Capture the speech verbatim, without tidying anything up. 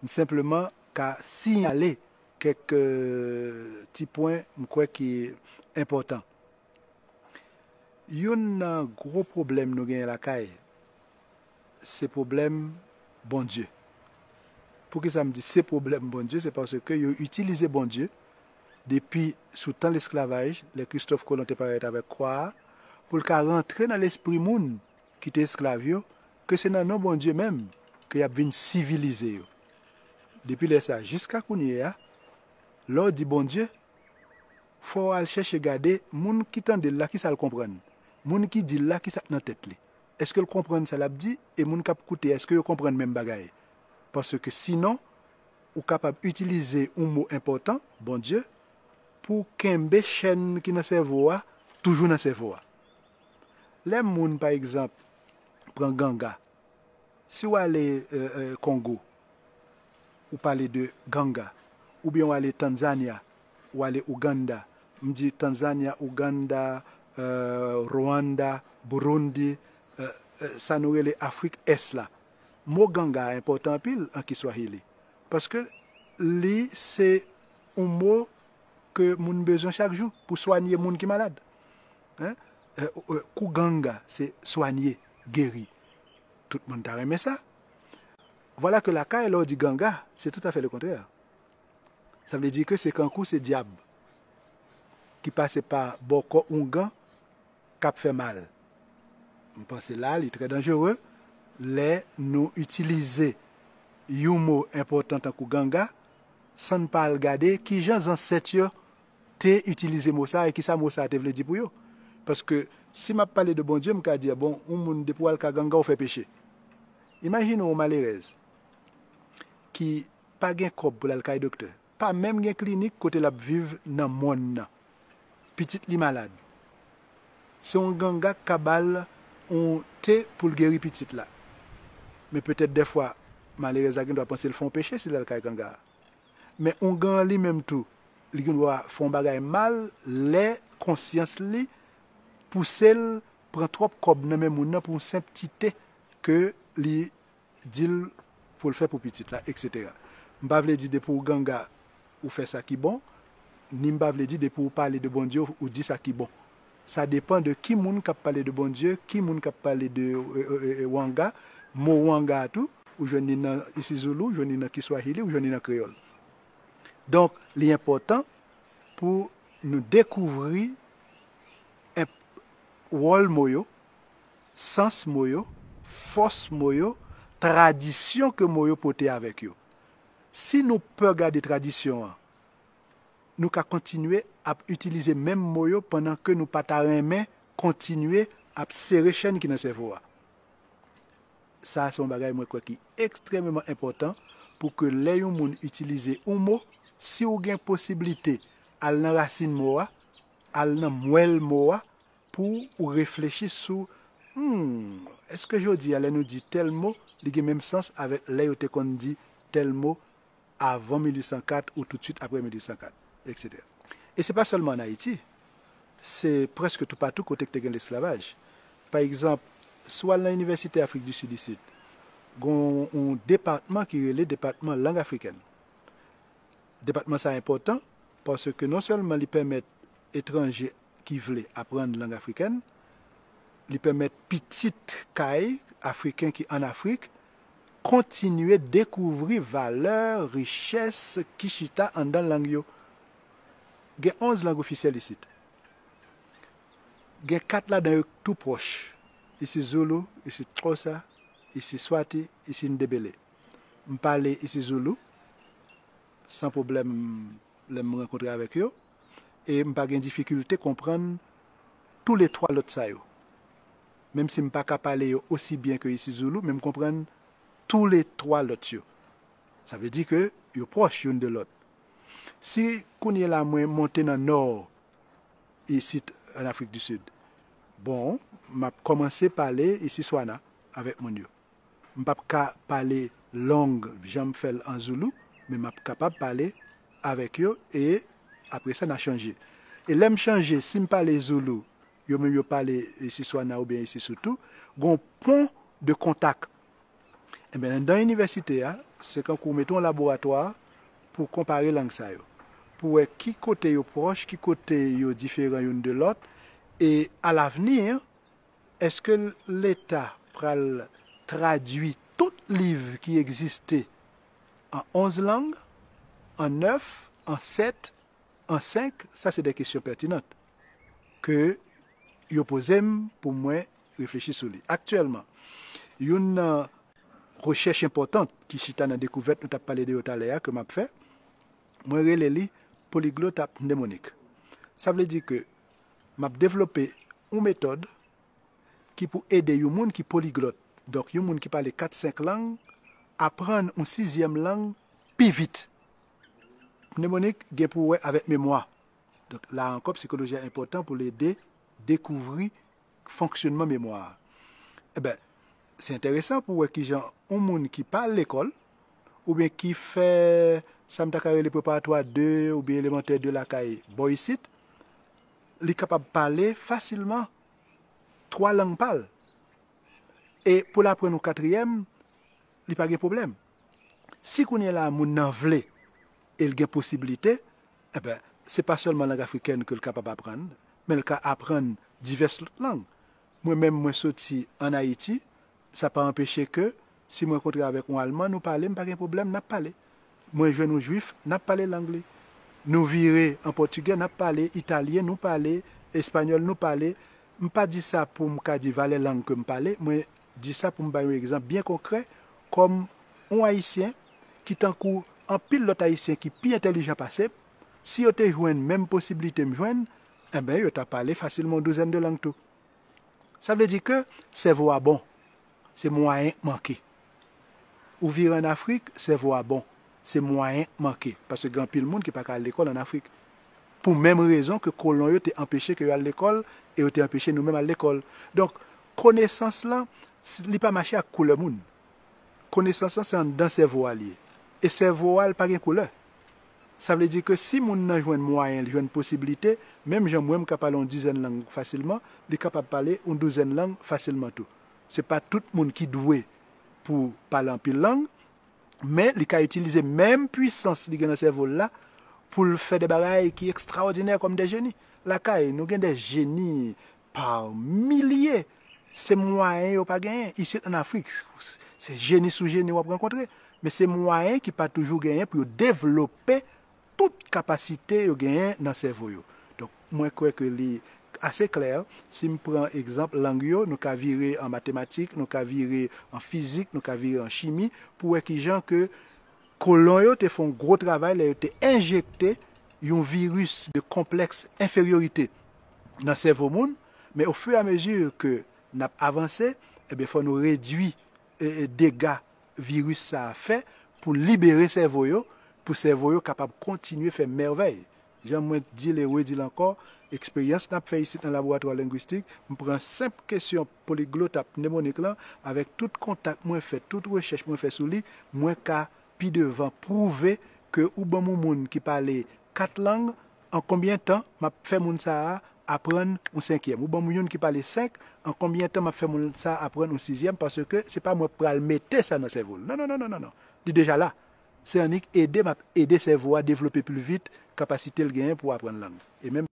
M senpleman ka siyale kèk ti pwen m kwè ki enpòtan. Youn nan gwo pwoblèm nou genyen lakay, se pwoblèm Bondye. Poukisa m di se pwoblèm Bondye? Se paske yo itilize Bondye depi sou tan lesklavaj, lè Kristòf Kolon te parèt avèk kwa a, pou l ka rantre nan lespri moun ki te esklav yo, ke se nan non Bondye menm ke y ap vin sivilize yo. Depi lè sa a jiska kounye a, lè w di Bondye, fò w al chèche gade moun ki tande l la, kisa l konprann. Moun ki di l la, kisa k nan tèt li. Èske l konprann sa l ap di? E moun k ap koute, èske yo konprann menm bagay? Paske sinon, ou kapab itilize yon mo enpòtan, Bondye, pou kenbe chèn ki nan sèvo a toujou nan sèvo a. Lè moun, pa egzanp, pran ganga, si w ale Kongo, ou pale de ganga, oubyen w ale Tanzanya, ou ale Ouganda, m di Tanzanya, Ouganda, Rwanda, Burundi, sa nou rele Afrik Ès la. Mo ganga a enpòtan anpil an Kiswahili, paske li se yon mo ke moun bezwen chak jou pou swanye moun ki malad. Kuganga, se swanye, geri. Tout moun ta renmen sa. Vwala ke lakay, lè w di ganga, se toutafè lekontrè. Sa vle di ke se kankou se dyab ki pase pa bò kò oungan k ap fè mal. M panse la, li trè danjere lè nou itilize yon mo enpòtan tankou ganga, san n pa al gade kijan zansèt yo te itilize mo sa a e kisa mo sa a te vle di pou yo. Paske si m ap pale de Bondye, m ka di, bon, yon moun depi w al ka ganga, w fè peche. Imajine yon malerèz ki pa gen kòb pou l al kay doktè, pa menm gen klinik kote l ap viv nan mòn nan. Pitit li malad. Se yon ganga k ka ba l yon te pou l geri pitit la. Men petèt dèfwa, malerèz la gen dwa panse l fè yon peche si l al kay ganga a. Men oungan an li menm tou, li gen dwa fè yon bagay mal lè konsyans li pouse l pran twòp kòb nan men moun nan pou yon senp ti te ke li di l pou l fè pou pitit la, etsetera. M pa vle di depi w ganga, ou fè sa ki bon, ni m pa vle di depi w pale de Bondye, ou di sa ki bon. Sa depann de ki moun k ap pale de Bondye, ki moun k ap pale de wanga. Mo wanga a tou, ou jwenn li nan isizoulou, ou jwenn li nan kiswahili, ou jwenn li nan kreyòl. Donk, li enpòtan pou nou dekouvri wòl mo yo, sans mo yo, fòs mo yo, tradisyon ke mo yo pote avèk yo. Si nou pè gade tradisyon an, nou ka kontinye ap itilize menm mo yo pandan ke nou pa ta renmen kontinye ap sere chèn ki nan sèvo a. Sa a se yon bagay mwen kwè ki ekstrèmeman enpòtan pou ke lè yon moun itilize yon mo, si w gen posiblite al nan rasin mo a, al nan mwèl mo a, pou ou reflechi sou, hmm, èske jodi a lè nou di tèl mo, li gen menm sans avèk lè yo te konn di tèl mo avan mil uit san kat ou toutswit apre mil uit san kat, etsetera. E se pa sèlman ann Ayiti, se prèske toupatou kote k te gen lesklavaj. Pa egzanp, si w al nan inivèsite Afrik di Sid isit, gen yon depatman ki rele depatman lang afrikèn. Depatman sa a enpòtan paske non sèlman li pèmèt etranje ki vle aprann lang afrikèn, li pèmèt pitit kay Afriken ki ann Afrik kontinye dekouvri valè, richès ki chita anndan lang yo. Gen onz lang ofisyèl isit. Gen kat ladan yo tou pwòch, isi Zoulou, isi Xhosa, isi Swati, isi Ndebele. M pale isi Zoulou san pwoblèm lè m rankontre avèk yo, e m pa gen difikilte konprann toulètwa lòt sa yo. Menm si m pa ka pale yo osi byen ke isi Zoulou, men m konprann toulètwa lòt yo. Sa vle di ke yo pwòch youn de lòt. Si kounye la mwen monte nan nò isit ann Afrik di Sid, bon, m ap kòmanse pale isi Swana avèk moun yo. M p ap ka pale long jan m fè l an Zoulou, men m ap kapab pale avèk yo e apre sa n a chanje. E lè m chanje, si m pale Zoulou, yo menm yo pale isi Swana oubyen isi Soutou, gon pon de kontak. Enben, anndan inivèsite a, Se kankou w mete yon laboratwa pou konpare lang sa yo, pou wè ki kote yo pwòch, ki kote yo diferan youn de lòt, e alavni, èske Leta pral tradui tout liv ki egziste an onz lang, an nèf, an sèt, an senk? Sa se de kesyon pètinan ke yo poze m pou mwen reflechi sou li. Aktyèlman, youn nan rechèch enpòtan ki chita nan dekouvèt nou t ap pale de yo talè a ke m ap fè, mwen rele li poliglotapnemonik. Sa vle di ke m ap devlope yon metòd ki pou ede yon moun ki poliglòt, donk yon moun ki pale kat senk lang, aprann yon sizyèm lang pi vit. Pnemonik gen pou wè avèk memwa. Donk la ankò, psikoloji a enpòtan pou l ede dekouvri fonksyonman memwa a. Enben, se enteresan pou wè kijan yon moun ki pa al lekòl, oubyen ki fè sa m ta ka rele preparatwa de oubyen elemantè de lakay bò isit, li kapab pale fasilman twa lang pa l. E pou l aprann yon katriyèm, li pa gen pwoblèm. Si kounye la a moun nan vle e l gen posiblite, enben, se pa sèlman lang afrikèn ke l kapab aprann, men l ka aprann divès lòt lang. Mwen menm, mwen soti ann Ayiti, sa pa anpeche ke si mwen kontre avèk yon Alman, nou pale, m pa gen pwoblèm, n ap pale. Mwen jwenn yon Jwif, n ap pale lang li. Nou vire an pòtigè, n ap pale italyen, nou pale espanyòl, nou pale. M pa di sa pou m ka di valè lang ke m pale, mwen di sa pou m bay yon egzanp byen konkrè, kòm yon Ayisyen ki tankou anpil lòt Ayisyen ki pi entèlijan pase m, si yo te jwenn menm posiblite m jwenn, enben, yo ta pale fasilman yon douzèn de lang tou. Sa vle di ke sèvo a bon, se mwayen k manke. Ou vire ann Afrik, sèvo a bon, se mwayen k manke, paske gen anpil moun ki pa ka al lekòl ann Afrik. Pou menm rezon ke kolon yo te anpeche ke yo al lekòl, e yo te anpeche nou menm al lekòl. Donk, konesans lan, s- li pa mache ak koulè moun. Konesans lan se anndan sèvo a li ye. E sèvo a, li pa gen koulè. Sa vle di ke si moun nan jwenn mwayen, li jwenn posiblite, menm jan mwen m ka pale yon dizèn lang fasilman, li kapab pale yon douzèn lang fasilman tou. Se pa tout moun ki dwe pou pale anpil lang, men li ka itilize menm pwisans li gen nan sèvo l la pou l fè de bagay ki ekstraòdinè kòm de jeni. Lakay nou gen de jeni pa milye. Se mwayen yo pa genyen. Isit ann Afrik, se jeni sou jeni w ap rankontre. Men se mwayen ki pa toujou genyen pou yo devlope tout kapasite yo genyen nan sèvo yo. Donk, mwen kwè ke li ase klè. Si m pran egzanp lang yo, nou ka vire an matematik, nou ka vire an fizik, nou ka vire an chimi, pou wè kijan ke kolon yo te fè yon gwo travay lè yo te enjekte yon viris de konplèks enferyorite nan sèvo moun, men ofiramezi ke n ap avanse, ebyen, fò nou redui e, e, dega viris sa a fè pou libere sèvo yo, pou sèvo yo kapab kontinye fè mèvèy. Jan mwen di l e redi l ankò, eksperyans n ap fè isit nan laboratwa lengwistik, m pran senp kesyon poliglotapnemonik lan, avèk tout kontak mwen fè, tout rechèch mwen fè sou li, mwen ka pi devan pwouve ke ou ban m yon moun ki pale kat lang, an konbyen tan m ap fè moun sa a aprann yon senkyèm? Ou ban m youn ki pale senk, an konbyen tan m ap fè moun sa a aprann yon sizyèm? Paske se pa mwen k pral mete sa nan sèvo l. Non, non, non, non, non, non. Li deja la. Se annik ede m ap ede sèvo a devlope pli vit kapasite l genyen pou aprann lang. E menm